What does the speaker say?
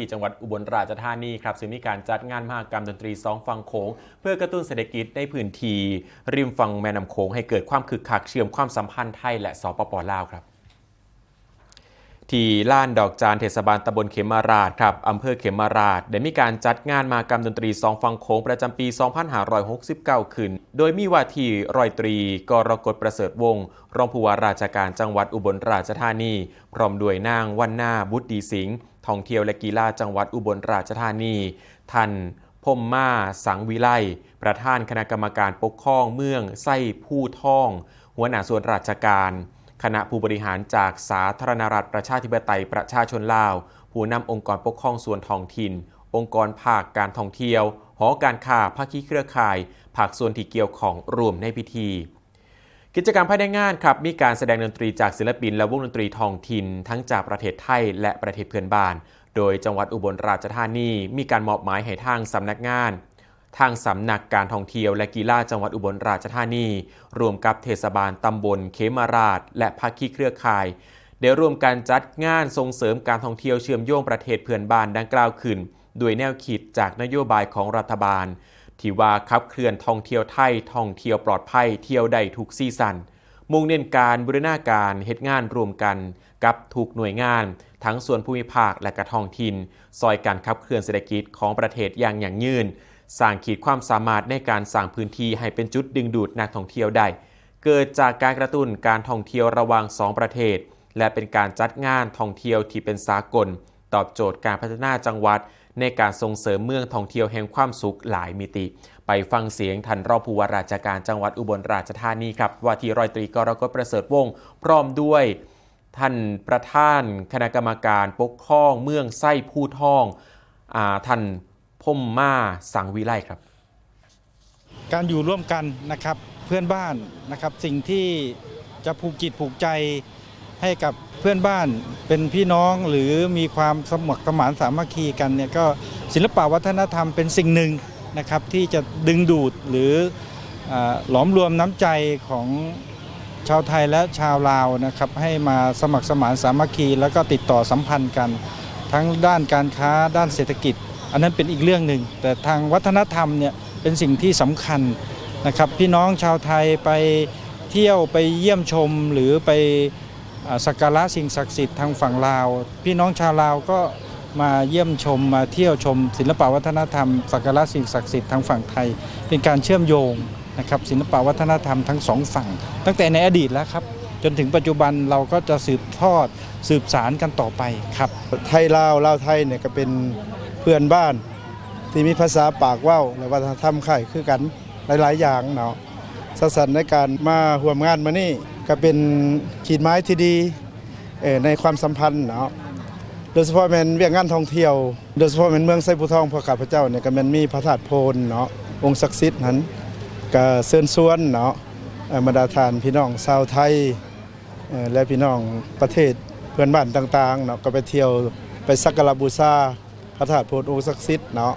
ທີ່ຈັງຫວັດອຸບົນລາຊະທານີ ຄັບ ຊຶ່ງມີການຈັດງານມະຫະກຳດົນຕີສອງຝັ່ງໂຂງ ເພື່ອກະຕຸ້ນເສດຖະກິດໃນພື້ນທີ່ລິມຝັ່ງແມ່ນ້ຳໂຂງ ໃຫ້ເກີດຄວາມຄຶກຄັກ ເຊື່ອມຄວາມສຳພັນໄທ ແລະ ສປປ ລາວ ຄັບ. ທີ່ລານດອກຈານ ເທດສະບານຕຳບົນເຂມມະລາດ ຄັບ ອຳເພີເຂມມະລາດ ໄດ້ມີການຈັດງານມະຫະກຳດົນຕີສອງຝັ່ງໂຂງ ປະຈຳປີສອງພັນຫ້າຮ້ອຍຫົກສິບເກົ້າ ຂຶ້ນ ໂດຍມີວ່າທີ່ ຮ້ອຍຕີ ກໍລະກົດ ປະເສີດວົງ ຮອງຜູ້ວ່າລາຊະການຈັງຫວັດອຸບົນລາຊະທານີ ພ້ອມດ້ວຍນາງ ວັນນາ ບຸດດີສິງ ທ່ອງທ່ຽວ ແລະ ກິລາ ຈັງຫວັດອຸບົນລາຊະທານີ, ທ່ານ ພົມມາ ສັງວິໄລ ປະທານຄະນະກຳມະການປົກຄອງເມືອງໄຊພູທອງ, ຫົວໜ້າສ່ວນລາຊະການ ຄະນະຜູ້ບໍລິຫານຈາກສາທາລະນະລັດ ປະຊາທິປະໄຕ ປະຊາຊົນລາວ, ຜູ້ນຳອົງກອນປົກຄອງສ່ວນທ້ອງຖິ່ນ, ອົງກອນພາກການທ່ອງທ່ຽວ, ຫໍການຄ້າ, ພາຄີເຄືອຂ່າຍ, ພາກສ່ວນທີ່ກ່ຽວຂ້ອງ ຮ່ວມໃນພິທີ. ກິດຈະກຳພາຍໃນງານ ຄັບ ມີການສະແດງດົນຕີຈາກສິນລະປິນ ແລະ ວົງດົນຕີທ້ອງຖິ່ນ ທັງຈາກປະເທດໄທ ແລະ ປະເທດເພື່ອນບ້ານ, ໂດຍຈັງຫວັດອຸບົນລາຊະທານີ ມີການມອບໝາຍໃຫ້ທາງສຳນັກງານ ທາງສຳນັກການທ່ອງທ່ຽວ ແລະ ກິລາ ຈັງຫວັດອຸບົນລາຊະທານີ ຮ່ວມກັບເທດສະບານຕຳບົນເຂມມະລາດ ແລະ ພາຄີເຄືອຂ່າຍ ໄດ້ຮ່ວມກັນຈັດງານສົ່ງເສີມການທ່ອງທ່ຽວເຊື່ອມໂຍງປະເທດເພື່ອນບ້ານດັ່ງກ່າວຂຶ້ນ ດ້ວຍແນວຄິດຈາກນະໂຍບາຍຂອງລັດຖະບານ ທີ່ວ່າຂັບເຄື່ອນທ່ອງທ່ຽວໄທ, ທ່ອງທ່ຽວປອດໄພ, ທ່ຽວໄດ້ທຸກຊີຊັນ, ມຸ່ງເນັ້ນການບູລະນາການເຮັດງານຮ່ວມກັນກັບທຸກໜ່ວຍງານ ທັງສ່ວນພູມິພາກ ແລະ ກະທ້ອງຖິ່ນ, ຊ່ອຍກັນຂັບເຄື່ອນເສດຖະກິດຂອງປະເທດຢ່າງຢັ້ງຍືນ, ສ້າງຂີດຄວາມສາມາດໃນການສ້າງພື້ນທີ່ໃຫ້ເປັນຈຸດດຶງດູດນັກທ່ອງທ່ຽວໄດ້. ເກີດຈາກການກະຕຸ້ນການທ່ອງທ່ຽວລະຫວ່າງສອງປະເທດ ແລະ ເປັນການຈັດງານທ່ອງທ່ຽວທີ່ເປັນສາກົນ, ຕອບໂຈດການພັດທະນາຈັງຫວັດໃນການສົ່ງເສີມເມືອງທ່ອງທ່ຽວແຫ່ງຄວາມສຸກຫຼາຍມິຕິ. ໄປຟັງສຽງທ່ານຮອງຜູ້ວ່າລາຊະການຈັງຫວັດອຸບົນລາຊະທານີ ຄັບ ວ່າທີ່ ຮ້ອຍຕີ ກໍລະກົດ ປະເສີດວົງ ພ້ອມດ້ວຍທ່ານປະທານຄະນະກຳມະການປົກຄອງເມືອງໄຊພູທອງ ອາ ທ່ານ ພົມມາ ສັງວິໄລ ຄັບ. ການຢູ່ຮ່ວມກັນ ນະຄັບ ເພື່ອນບ້ານ ນະຄັບ ສິ່ງທີ່ຈະຜູກຈິດຜູກໃຈໃຫ້ກັບເພື່ອນບ້ານເປັນພີ່ນ້ອງ ຫຼື ມີຄວາມສະໝັກສະໝານສາມັກຄີກັນເນຍ ກໍສິລະປະວັດທະນະທຳເປັນສິ່ງໜຶ່ງ ນະຄັບ ທີ່ຈະດຶງດູດ ຫຼື ອາ ຫຼອມລວມນ້ຳໃຈຂອງ ຊາວໄທ ແລະ ຊາວລາວ ນະຄັບ ໃຫ້ມາສະໝັກສະໝານສາມັກຄີ ແລ້ວກໍຕິດຕໍ່ສຳພັນກັນ ທັງດ້ານການຄ້າ ດ້ານເສດຖະກິດ ອັນນັ້ນເປັນອີກເລື່ອງໜຶ່ງ ແຕ່ທາງວັດທະນະທຳເນຍເປັນສິ່ງທີ່ສຳຄັນ ນະຄັບ ພີ່ນ້ອງຊາວໄທໄປທ່ຽວ ໄປຢ້ຽມຊົມ ຫຼື ໄປ ອາ ສັກກາລະສິ່ງສັກສິດທາງຝັ່ງລາວ ພີ່ນ້ອງຊາວລາວກໍມາຢ້ຽມຊົມ ມາທ່ຽວຊົມສິລະປະວັດທະນະທຳ ສັກກາລະສິ່ງສັກສິດທາງຝັ່ງໄທ ເປັນການເຊື່ອມໂຍງ ນະຄັບ ສິລະປະວັດທະນະທຳທັງສອງຝັ່ງ ຕັ້ງແຕ່ໃນອະດີດແລ້ວຄັບ ຈົນເຖິງປັດຈຸບັນ ເຮົາກໍຈະສືບທອດ ສືບສານກັນຕໍ່ໄປຄັບ. ໄທລາວ ລາວໄທເນຍ ກໍເປັນເພື່ອນບ້ານທີ່ມີພາສາປາກເວົ້າ ແລະ ວັດທະນະທຳຄ້າຍຄືກັນຫຼາຍໆຢ່າງເນາະ. ສະນັ້ນ ໃນການມາຮ່ວມງານມື້ນີ້ ກໍເປັນຂີດໝາຍທີ່ດີ ເອີ ໃນຄວາມສຳພັນເນາະ ໂດຍສະເພາະແມ່ນວຽກງານທ່ອງທ່ຽວ ໂດຍສະເພາະແມ່ນເມືອງໄຊພູທອງ ພວກຂ້າພະເຈົ້ານີ້ກໍແມ່ນມີພະທາດໂພນເນາະ ອົງສັກສິດຫັ້ນ ກໍເຊີນຊວນເນາະ ເອີ ບັນດາທ່ານພີ່ນ້ອງຊາວໄທ ເອີ ແລະ ພີ່ນ້ອງປະເທດເພື່ອນບ້ານຕ່າງໆເນາະ ກໍໄປທ່ຽວ ໄປສັກກາລະບູຊາພະທາດໂພນອົງສັກສິດເນາະ.